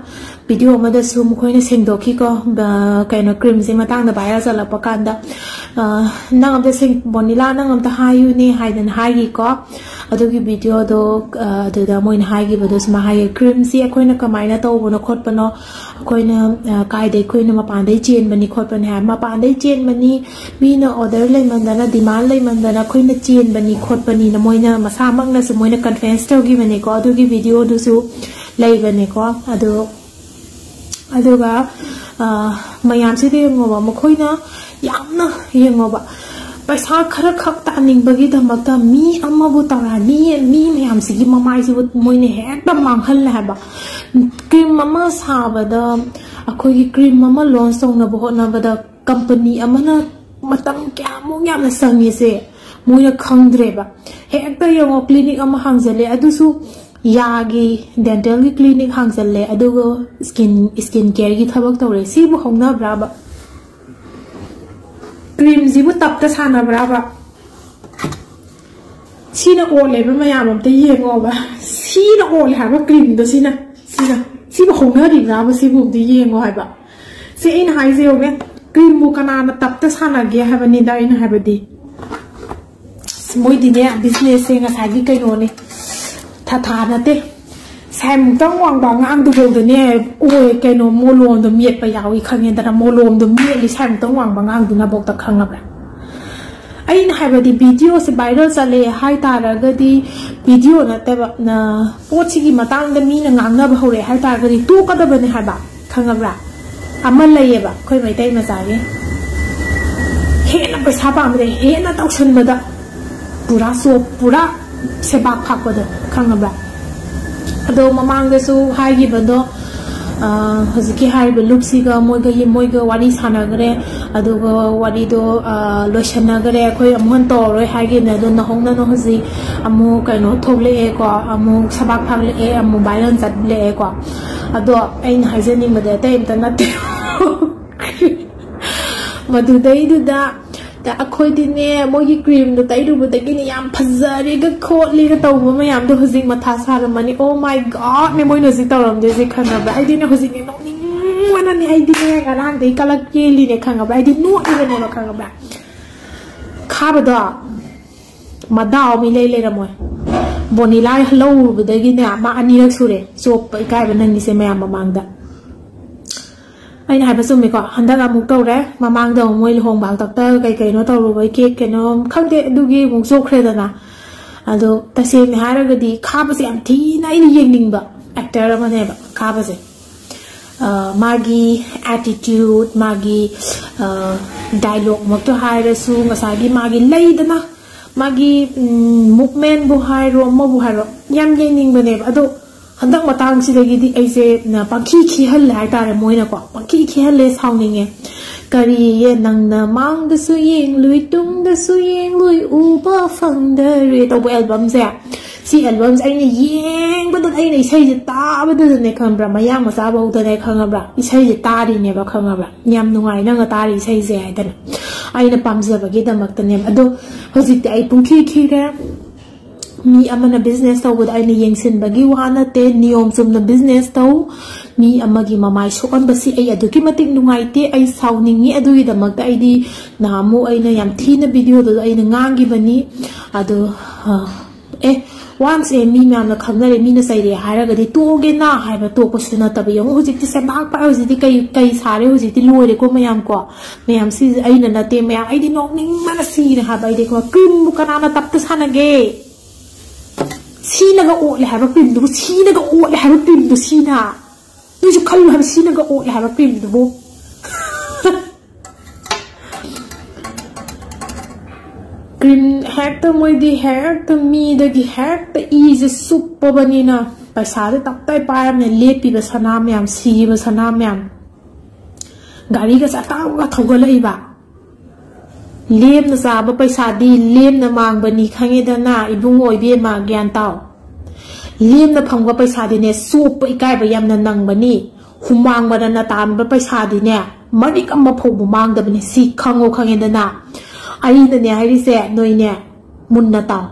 ꯚꯤꯗꯤꯑꯣ ꯑꯃꯗꯁꯨ ꯃꯈꯣꯏꯅ ꯁꯦꯡꯗꯣꯛꯈꯤꯀꯣ꯫ ꯑ, ꯀꯩꯅꯣ, ꯀ꯭ꯔꯤꯝꯁꯦ ꯃꯇꯥꯡꯗ ꯚꯥꯏꯔꯦꯜ ꯆꯠꯂꯛꯄ ꯀꯥꯟꯗ, ꯑ, "ꯅꯪ ꯑꯝꯇ ꯁꯦꯡ-, ꯕꯣꯅꯤꯂꯥ, ꯅꯪ ꯑꯝꯇ ꯍꯥꯏꯌꯨꯅꯦ" ꯍꯥꯏꯗꯅ ꯍꯥꯏꯈꯤꯀꯣ꯫ ꯑꯗꯨꯒꯤ ꯚꯤꯗꯤꯑꯣꯗꯣ, ꯑ, ꯑꯗꯨꯗ ꯃꯣꯏꯅ ꯍꯥꯏꯈꯤꯕꯗꯣ ꯁꯨꯃꯥꯏꯅ ꯍꯥꯏꯌꯦ, "ꯀ꯭ꯔꯤꯝꯁꯤ ꯑꯩꯈꯣꯏꯅ ꯀꯃꯥꯏꯅ ꯇꯧꯕꯅꯣ ꯈꯣꯠꯄꯅꯣ, ꯑꯩꯈꯣꯏꯅ, ꯑ, ꯀꯥꯏꯗꯩ, ꯑꯩꯈꯣꯏꯅ ꯃꯄꯥꯟꯗꯩ ꯆꯦꯟꯕꯅꯤ ꯈꯣꯠꯄꯅꯤ" ꯍꯥꯏ꯫ ꯃꯄꯥꯟꯗꯩ ꯆꯦꯟꯕꯅꯤ, ꯃꯤꯅ ꯑꯣꯔꯗꯔ ꯂꯩꯃꯟꯗꯅ, ꯗꯤꯃꯥꯟ ꯂꯩꯃꯟꯗꯅ ꯑꯩꯈꯣꯏꯅ ꯆꯦꯟꯕꯅꯤ ꯈꯣꯠꯄꯅꯤꯅ ꯃꯣꯏꯅ ꯃꯁꯥꯃꯛꯅꯁꯨ ꯃꯣꯏꯅ ꯀꯟꯐꯦꯁ ꯇꯧꯈꯤꯕꯅꯤꯀꯣ꯫ ꯑꯗꯨꯒꯤ ꯚꯤꯗꯤꯑꯣꯗꯨꯁꯨ ꯂꯩꯕꯅꯤꯀꯣ꯫ ꯑꯗꯨ, ꯑꯗꯨꯒ, ꯑ, ꯃꯌꯥꯝꯁꯤꯗ ꯌꯦꯡꯉꯣꯕ, ꯃꯈꯣꯏꯅ ꯌꯥꯝꯅ, ꯌꯦꯡꯉꯣꯕ, ꯄꯩꯁꯥ ꯈꯔ ꯈꯛ ꯇꯥꯟꯅꯤꯡꯕꯒꯤꯗꯃꯛꯇ ꯃꯤ ꯑꯃꯕꯨ ꯇꯧꯔꯛꯑꯅꯤ, ꯃꯤ ꯃꯌꯥꯝꯁꯤꯒꯤ ꯃꯃꯥꯏꯁꯤꯕꯨ ꯃꯣꯏꯅ ꯍꯦꯛꯇ ꯃꯥꯡꯍꯜꯂꯦ ꯍꯥꯏꯕ꯫ ꯀ꯭ꯔꯤꯝ ꯑꯃ ꯁꯥꯕꯗ, ꯑꯩꯈꯣꯏꯒꯤ ꯀ꯭ꯔꯤꯝ ꯑꯃ ꯂꯣꯟꯆ ꯇꯧꯅꯕ ꯍꯣꯠꯅꯕꯗ ꯀꯝꯄꯅꯤ ꯑꯃꯅ ꯃꯇꯝ ꯀꯌꯥꯃꯨꯛ ꯌꯥꯝꯅ ꯆꯪꯉꯤꯁꯦ ꯃꯣꯏꯅ ꯈꯪꯗ꯭ꯔꯦꯕ꯫ ꯍꯦꯛꯇ ꯌꯦꯡꯉꯣ, ꯀ꯭ꯂꯤꯅꯤꯛ ꯑꯃ ꯍꯥꯡꯖꯜꯂꯦ, ꯑꯗꯨꯁꯨ ꯌꯥꯒꯤ ꯗꯦꯟꯇꯦꯜꯒꯤ ꯀ꯭ꯂꯤꯅꯤꯛ ꯍꯥꯡꯖꯜꯂꯦ, ꯑꯗꯨꯒ ꯁ꯭ꯀꯤꯟ ꯁ꯭ꯀꯤꯟ ꯀꯦꯌꯔꯒꯤ ꯊꯕꯛ ꯇꯧꯔꯦ꯫ ꯁꯤꯕꯨ ꯍꯧꯅꯕ꯭ꯔꯥꯕ? ꯀ꯭ꯔꯤꯝꯁꯤꯕꯨ ꯇꯞꯇ ꯁꯥꯟꯅꯕ꯭ꯔꯥꯕ? ꯁꯤꯅ ꯑꯣꯜꯂꯦꯕ, ꯃꯌꯥꯝ ꯑꯝꯇ ꯌꯦꯡꯉꯣꯕ꯫ ꯁꯤꯅ ꯑꯣꯜꯂꯦ ꯍꯥꯏꯕ ꯀ꯭ꯔꯤꯝꯗꯣ, ꯁꯤꯅ ꯁꯤꯅ ꯁꯤꯕꯨ ꯍꯧꯅꯔꯤꯕ꯭ꯔꯥꯕ? ꯁꯤꯕꯨ ꯑꯝꯇ ꯌꯦꯡꯉꯣ ꯍꯥꯏꯕ꯫ ꯁꯤ ꯑꯩꯅ ꯍꯥꯏꯁꯦ ꯌꯦꯡꯉꯨꯅꯦ, ꯀ꯭ꯔꯤꯝꯕꯨ ꯀꯅꯥꯅ ꯇꯞꯇ ꯁꯥꯟꯅꯒꯦ ꯍꯥꯏꯕꯅꯤꯗ ꯑꯩꯅ ꯍꯥꯏꯕꯗꯤ꯫ ꯑꯁ, ꯃꯣꯏꯗꯤꯅꯦ, ꯕꯤꯖꯤꯅꯦꯁꯁꯦ ꯉꯁꯥꯏꯒꯤ ꯀꯩꯅꯣꯅꯦ, ꯊꯥꯊꯥ ꯅꯠꯇꯦ꯫ ꯁꯥꯏꯃꯨꯛꯇꯪ ꯋꯥꯡꯕ ꯑꯉꯥꯡꯗꯨꯐꯥꯎꯗꯅꯦ, ꯑꯣꯏ, ꯀꯩꯅꯣ, ꯃꯣꯂꯣꯝꯗꯣ ꯃꯦꯠꯄ ꯌꯥꯎꯏ ꯈꯪꯉꯦꯗꯅ, ꯃꯣꯂꯣꯝꯗꯣ ꯃꯦꯠꯂꯤ ꯁꯥꯏꯃꯨꯛꯇꯪ ꯋꯥꯡꯕ ꯑꯉꯥꯡꯗꯨꯅꯐꯥꯎꯗ, ꯈꯪꯉꯕ꯭ꯔꯥ? ꯑꯩꯅ ꯍꯥꯏꯕꯗꯤ, ꯚꯤꯗꯤꯑꯣꯁꯦ ꯚꯥꯏꯔꯦꯜ ꯆꯠꯂꯦ ꯍꯥꯏ ꯇꯥꯔꯒꯗꯤ, ꯚꯤꯗꯤꯑꯣ ꯅꯠꯇꯕ, ꯅ-, ꯄꯣꯠꯁꯤꯒꯤ ꯃꯇꯥꯡꯗ ꯃꯤꯅ ꯉꯥꯡꯅꯕ ꯍꯧꯔꯛꯑꯦ ꯍꯥꯏ ꯇꯥꯔꯒꯗꯤ ꯇꯣꯛꯀꯗꯕꯅꯦ ꯍꯥꯏꯕ, ꯈꯪꯉꯕ꯭ꯔꯥ? ꯑꯃ ꯂꯩꯌꯦꯕ ꯑꯩꯈꯣꯏ ꯃꯩꯇꯩ ꯃꯆꯥꯒꯤ, ꯍꯦꯟꯅ ꯄꯩꯁꯥ ꯄꯥꯝꯕꯗ ꯍꯦꯟꯅ ꯇꯧꯁꯟꯕꯗ, ꯄꯨꯔꯥ ꯆꯣꯞ, ꯄꯨꯔꯥ ꯁꯦꯕꯥꯛ ꯐꯥꯛꯄꯗꯣ, ꯈꯪꯉꯕ꯭ꯔꯥ? ꯑꯗꯣ ꯃꯃꯥꯡꯗꯁꯨ ꯍꯥꯏꯈꯤꯕꯗꯣ, ꯑ, ꯍꯧꯖꯤꯛꯀꯤ ꯍꯥꯏꯔꯤꯕ ꯂꯨꯞꯁꯤꯒ ꯃꯣꯏꯒ, ꯃꯣꯏꯒ ꯋꯥꯔꯤ ꯁꯥꯟꯅꯈ꯭ꯔꯦ꯫ ꯑꯗꯨꯒ ꯋꯥꯔꯤꯗꯣ, ꯑ, ꯂꯣꯏꯁꯟꯅꯈ꯭ꯔꯦ, ꯑꯩꯈꯣꯏ ꯑꯃꯨꯛ ꯍꯟꯅ ꯇꯧꯔꯔꯣꯏ ꯍꯥꯏꯈꯤꯕꯅꯦ꯫ ꯑꯗꯣ ꯅꯧꯍꯧꯅꯅ ꯍꯧꯖꯤꯛ ꯑꯃꯨꯛ ꯀꯩꯅꯣ ꯊꯣꯛꯂꯛꯑꯦꯀꯣ, ꯑꯃꯨꯛ ꯁꯕꯥꯛ ꯐꯥꯛꯂꯛꯑꯦ, ꯑꯃꯨꯛ ꯚꯥꯏꯔꯦꯜ ꯆꯠꯂꯛꯑꯦꯀꯣ꯫ ꯑꯗꯣ ꯑꯩꯅ ꯍꯥꯏꯖꯅꯤꯡꯕꯗꯤ ꯑꯇꯩ ꯑꯝꯇ ꯅꯠꯇꯦ꯫ ꯃꯗꯨꯗꯩꯗꯨꯗ ꯑꯩꯈꯣꯏꯗꯤꯅꯦ, ꯃꯣꯏꯒꯤ ꯀ꯭ꯔꯤꯝꯗꯣ ꯇꯩꯔꯨꯕꯗꯒꯤꯅꯦ ꯌꯥꯝ ꯐꯖꯔꯦꯒ ꯈꯣꯠꯂꯦꯒ ꯇꯧꯕ ꯃꯌꯥꯝꯗꯣ ꯍꯧꯖꯤꯛ ꯃꯊꯥ ꯁꯥꯔꯝꯃꯅꯤ꯫ Oh my God ꯅꯦ ꯃꯣꯏꯅ ꯍꯧꯖꯤꯛ ꯇꯧꯔꯝꯗꯣꯏꯁꯦ, ꯈꯪꯉꯕ꯭ꯔꯥ? ꯑꯩꯗꯤꯅꯦ ꯍꯧꯖꯤꯛꯅꯦ ꯅꯣꯛꯅꯤꯡꯕꯅꯅꯦ, ꯑꯩꯗꯤꯅꯦ ꯉꯔꯥꯡꯗꯩ ꯀꯂꯛ ꯀꯦꯜꯂꯤꯅꯦ, ꯈꯪꯉꯕ꯭ꯔꯥ? ꯑꯩꯗꯤ ꯅꯣꯛꯏꯕꯅꯦꯕ, ꯈꯪꯉꯕ꯭ꯔꯥ? ꯈꯥꯕꯗꯣ ꯃꯗꯥꯎ ꯑꯃ ꯏꯂꯩ ꯂꯩꯔꯝꯃꯣꯏ꯫ ꯕꯣꯅꯤꯂꯥ ꯂꯧꯔꯨꯕꯗꯒꯤꯅꯦ ꯃꯥ ꯑꯅꯤꯔꯛ ꯁꯨꯔꯦ ꯆꯣꯞꯄ ꯏꯀꯥꯏꯕ ꯅꯪꯉꯤꯁꯦ ꯃꯌꯥꯝ ꯃꯃꯥꯡꯗ꯫ ꯑꯩꯅ ꯍꯥꯏꯕ ꯆꯨꯝꯃꯤꯀꯣ? ꯍꯟꯗꯛ ꯑꯃꯨꯛ ꯇꯧꯔꯦ, ꯃꯃꯥꯡꯗ ꯑꯃꯨꯛ ꯃꯣꯏ ꯂꯨꯍꯣꯡꯕ ꯍꯥꯛꯇꯛꯇ ꯀꯩ ꯀꯩꯅꯣ ꯇꯧꯔꯨꯕꯩ ꯀꯦꯛ ꯀꯩꯅꯣ ꯈꯪꯗꯦ, ꯑꯗꯨꯒꯤ ꯑꯃꯨꯛ ꯆꯣꯛꯈ꯭ꯔꯦꯗꯅ꯫ ꯑꯗꯣ ꯇꯁꯦꯡꯅ ꯍꯥꯏꯔꯒꯗꯤ ꯈꯥꯕꯁꯦ ꯌꯥꯝ ꯊꯤꯅ ꯑꯩꯅ ꯌꯦꯡꯅꯤꯡꯕ ꯑꯦꯛꯇꯔ ꯑꯃꯅꯦꯕ ꯈꯥꯕꯁꯦ꯫ ꯑ, ꯃꯥꯒꯤ ꯑꯦꯇꯤꯇ꯭ꯌꯨꯠ, ꯃꯥꯒꯤ, ꯑ, ꯗꯥꯏꯂꯣꯛꯃꯛꯇ ꯍꯥꯏꯔꯁꯨ, ꯉꯁꯥꯏꯒꯤ ꯃꯥꯒꯤ ꯂꯩꯗꯅ, ꯃꯥꯒꯤ, ꯎꯝ, ꯃꯨꯞꯃꯦꯟꯕꯨ ꯍꯥꯏꯔꯣ, ꯑꯃꯕꯨ ꯍꯥꯏꯔꯣ, ꯌꯥꯝ ꯌꯦꯡꯅꯤꯡꯕꯅꯦꯕ꯫ ꯑꯗꯣ ꯍꯟꯗꯛ ꯃꯇꯥꯡꯁꯤꯗꯒꯤꯗꯤ ꯑꯩꯁꯦ, ꯅ, ꯄꯪꯈꯤ ꯈꯤꯍꯜꯂꯦ ꯍꯥꯏꯇꯥꯔꯦ ꯃꯣꯏꯅꯀꯣ꯫ ꯄꯪꯈꯤ ꯈꯤꯍꯜꯂꯦ, ꯁꯥꯎꯅꯤꯡꯉꯦ꯫ ꯀꯔꯤꯌꯦ, "ꯅꯪꯅ ꯃꯥꯡꯗꯁꯨ ꯌꯦꯡꯂꯨꯏ, ꯇꯨꯡꯗꯁꯨ ꯌꯦꯡꯂꯨꯏ, ꯎꯕ ꯐꯪꯗꯔꯦ" ꯇꯧꯕ ꯑꯦꯜꯕꯝꯁꯦ, ꯁꯤ ꯑꯦꯜꯕꯝꯁꯦ ꯑꯩꯅ ꯌꯦꯡꯕꯗ, ꯑꯩꯅ ꯏꯁꯩꯁꯦ ꯇꯥꯕꯗꯨꯗꯅꯦ, ꯈꯪꯕ꯭ꯔꯥ, ꯃꯌꯥꯡ ꯃꯆꯥꯐꯧꯗꯅꯦ, ꯈꯪꯉꯕ꯭ꯔꯥ, ꯏꯁꯩꯁꯦ ꯇꯥꯔꯤꯅꯦꯕ, ꯈꯪꯉꯕ꯭ꯔꯥ, ꯌꯥꯝ ꯅꯨꯡꯉꯥꯏ ꯅꯪꯅ ꯇꯥꯔꯤ ꯏꯁꯩꯁꯦ ꯍꯥꯏꯗꯅ ꯑꯩꯅ ꯄꯥꯝꯖꯕꯒꯤꯗꯃꯛꯇꯅꯦꯕ꯫ ꯑꯗꯣ ꯍꯧꯖꯤꯛꯇꯤ ꯑꯩ ꯄꯨꯡꯈꯤ ꯈꯤꯔꯦ꯫ ꯃꯤ ꯑꯃꯅ ꯕꯤꯖꯤꯅꯦꯁ ꯇꯧꯕꯗ ꯑꯩꯅ ꯌꯦꯡꯁꯤꯟꯕꯒꯤ ꯋꯥ ꯅꯠꯇꯦ, ꯅꯤꯌꯣꯝ ꯆꯨꯝꯅ ꯕꯤꯖꯤꯅꯦꯁ ꯇꯧ꯫ ꯃꯤ ꯑꯃꯒꯤ ꯃꯃꯥꯏ ꯁꯣꯛꯍꯟꯕꯁꯤ ꯑꯩ ꯑꯗꯨꯛꯀꯤ ꯃꯇꯤꯛ ꯅꯨꯡꯉꯥꯏꯇꯦ, ꯑꯩ ꯁꯥꯎꯅꯤꯡꯉꯤ꯫ ꯑꯗꯨꯒꯤꯗꯃꯛꯇ ꯑꯩꯗꯤ ꯅꯍꯥꯟꯃꯨꯛ ꯑꯩꯅ ꯌꯥꯝ ꯊꯤꯅ ꯚꯤꯗꯤꯑꯣꯗꯨꯗ ꯑꯩꯅ ꯉꯥꯡꯈꯤꯕꯅꯤ꯫ ꯑꯗꯣ ꯑꯦ, ꯋꯥꯟꯁ ꯑꯦ ꯃꯤ ꯃꯌꯥꯝꯅ ꯈꯪꯅꯔꯦ, ꯃꯤꯅ ꯆꯩꯔꯦ ꯍꯥꯏꯔꯒꯗꯤ ꯇꯣꯛꯑꯒꯦꯅ ꯍꯥꯏꯕ ꯇꯣꯛꯄꯁꯨ ꯅꯠꯇꯕ꯫ ꯌꯦꯡꯉꯨ, ꯍꯧꯖꯤꯛꯇꯤ ꯁꯦꯝꯕꯥꯛ ꯄꯥꯏ, ꯍꯧꯖꯤꯛꯇꯤ ꯀꯩ ꯀꯩ ꯁꯥꯔꯦ, ꯍꯧꯖꯤꯛꯇꯤ ꯂꯣꯏꯔꯦꯀꯣ ꯃꯌꯥꯝ ꯀꯣ꯫ ꯃꯌꯥꯝ ꯁꯤꯁꯦ ꯑꯩꯅ ꯅꯠꯇꯦ ꯃꯌꯥꯝ, ꯑꯩꯗꯤ ꯅꯣꯛꯅꯤꯡꯕꯅ ꯁꯤꯔꯦ ꯍꯥꯏꯕ꯫ ꯑꯩꯗꯤ ꯀꯣ, ꯀ꯭ꯔꯤꯝꯕꯨ ꯀꯅꯥꯅ ꯇꯞꯇ ꯁꯥꯟꯅꯒꯦ? ꯁꯤꯅꯒ ꯑꯣꯠꯂꯦ ꯍꯥꯏꯕ ꯀ꯭ꯔꯤꯝꯗꯨꯕꯨ, ꯁꯤꯅꯒ ꯑꯣꯠꯂꯦ ꯍꯥꯏꯕ ꯀ꯭ꯔꯤꯝꯗꯨ ꯁꯤꯅ꯫ ꯅꯣꯏꯁꯨ ꯈꯜꯂꯨ ꯍꯥꯏꯕ, ꯁꯤꯅꯒ ꯑꯣꯠꯂꯦ ꯍꯥꯏꯕ ꯀ꯭ꯔꯤꯝꯗꯨꯕꯨ꯫ ꯀ꯭ꯔꯤꯝ ꯍꯦꯛꯇ ꯃꯣꯏꯗꯤ ꯍꯦꯛꯇ ꯃꯤꯗꯒꯤ ꯍꯦꯛꯇ ꯏꯁꯦ ꯆꯨꯞꯄꯕꯅꯤꯅ ꯄꯩꯁꯥꯁꯦ ꯇꯞꯇꯥꯏ ꯄꯥꯏꯔꯕꯅꯤꯅ ꯂꯦꯞꯄꯤꯕ ꯁꯅꯥ ꯃꯌꯥꯝ, ꯁꯤꯔꯤꯕ ꯁꯅꯥ ꯃꯌꯥꯝ, ꯒꯥꯔꯤꯒꯁꯦ ꯑꯇꯥꯡꯕ ꯊꯧꯒꯠꯂꯛꯏꯕ, ꯂꯦꯝꯅ ꯆꯥꯕ ꯄꯩꯁꯥꯗꯤ ꯂꯦꯝꯅ ꯃꯥꯡꯕꯅꯤ ꯈꯪꯉꯦꯗꯅ ꯏꯕꯨꯡꯉꯣ ꯏꯕꯦꯝꯃ ꯒ꯭ꯌꯥꯟ ꯇꯥꯎ꯫ ꯂꯦꯝꯅ ꯐꯪꯕ ꯄꯩꯁꯥꯗꯤꯅꯦ ꯆꯣꯞꯄ ꯏꯀꯥꯏꯕ ꯌꯥꯝꯅ ꯅꯪꯕꯅꯤ꯫ ꯍꯨꯃꯥꯡ ꯃꯅꯝꯅ ꯇꯥꯟꯕ ꯄꯩꯁꯥꯗꯤꯅꯦ ꯃꯔꯤꯛ ꯑꯃ ꯐꯥꯎꯕ ꯃꯥꯡꯗꯕꯅꯤ꯫ ꯁꯤ ꯈꯪꯉꯣ ꯈꯪꯉꯦꯗꯅ꯫ ꯑꯩꯅꯅꯦ ꯍꯥꯏꯔꯤꯁꯦ ꯅꯣꯏꯅꯦ ꯃꯨꯟꯅ ꯇꯥꯎ꯫